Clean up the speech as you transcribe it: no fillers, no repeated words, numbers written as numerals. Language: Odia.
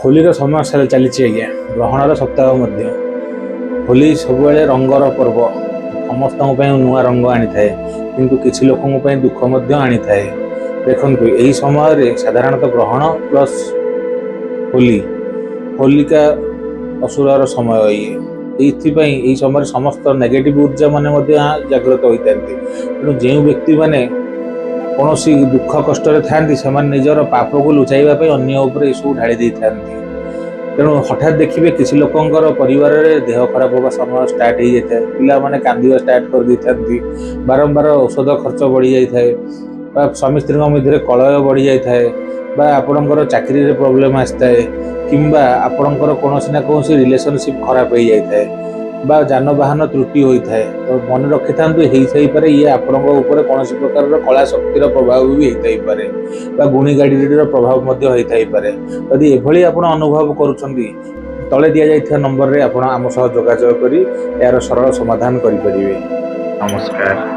ହୋଲିର ସମୟ ଚାଲିଛି ଆଜ୍ଞା, ଗ୍ରହଣର ସପ୍ତାହ ମଧ୍ୟ। ହୋଲି ସବୁବେଳେ ରଙ୍ଗର ପର୍ବ, ସମସ୍ତଙ୍କ ପାଇଁ ନୂଆ ରଙ୍ଗ ଆଣିଥାଏ, କିନ୍ତୁ କିଛି ଲୋକଙ୍କ ପାଇଁ ଦୁଃଖ ମଧ୍ୟ ଆଣିଥାଏ। ଦେଖନ୍ତୁ, ଏହି ସମୟରେ ସାଧାରଣତଃ ଗ୍ରହଣ ପ୍ଲସ୍ ହୋଲି, ହୋଲିକା ଅସୁରର ସମୟ ଇଏ। ଏଇଥିପାଇଁ ଏହି ସମୟରେ ସମସ୍ତ ନେଗେଟିଭ ଉର୍ଜା ମାନେ ମଧ୍ୟ ଜାଗ୍ରତ ହୋଇଥାନ୍ତି। ତେଣୁ ଯେଉଁ ବ୍ୟକ୍ତିମାନେ କୌଣସି ଦୁଃଖ କଷ୍ଟରେ ଥାଆନ୍ତି, ସେମାନେ ନିଜର ପାପକୁ ଲୁଚାଇବା ପାଇଁ ଅନ୍ୟ ଉପରେ ଏସବୁ ଢାଳି ଦେଇଥାନ୍ତି। ତେଣୁ ହଠାତ୍ ଦେଖିବେ, କିଛି ଲୋକଙ୍କର ପରିବାରରେ ଦେହ ଖରାପ ହେବା ସମୟ ଷ୍ଟାର୍ଟ ହେଇଯାଇଥାଏ। ପିଲାମାନେ କାନ୍ଦିବା ଷ୍ଟାର୍ଟ କରିଦେଇଥାନ୍ତି। ବାରମ୍ବାର ଔଷଧ ଖର୍ଚ୍ଚ ବଢ଼ିଯାଇଥାଏ ବା ସ୍ୱାମୀ ସ୍ତ୍ରୀଙ୍କ ମଧ୍ୟରେ କଳହ ବଢ଼ିଯାଇଥାଏ ବା ଆପଣଙ୍କର ଚାକିରିରେ ପ୍ରୋବ୍ଲେମ୍ ଆସିଥାଏ କିମ୍ବା ଆପଣଙ୍କର କୌଣସି ନା କୌଣସି ରିଲେସନସିପ୍ ଖରାପ ହେଇଯାଇଥାଏ ବା ଯାନବାହନ ତ୍ରୁଟି ହୋଇଥାଏ। ତ ମନେ ରଖିଥାନ୍ତୁ, ହେଇଥାଇପାରେ ଇଏ ଆପଣଙ୍କ ଉପରେ କୌଣସି ପ୍ରକାରର କଳା ଶକ୍ତିର ପ୍ରଭାବ ବି ହେଇଥାଇପାରେ ବା ଗୁଣିଗାଡ଼ିର ପ୍ରଭାବ ମଧ୍ୟ ହେଇଥାଇପାରେ। ଯଦି ଏଭଳି ଆପଣ ଅନୁଭବ କରୁଛନ୍ତି, ତଳେ ଦିଆଯାଇଥିବା ନମ୍ବରରେ ଆପଣ ଆମ ସହ ଯୋଗାଯୋଗ କରି ଏହାର ସରଳ ସମାଧାନ କରିପାରିବେ। ନମସ୍କାର।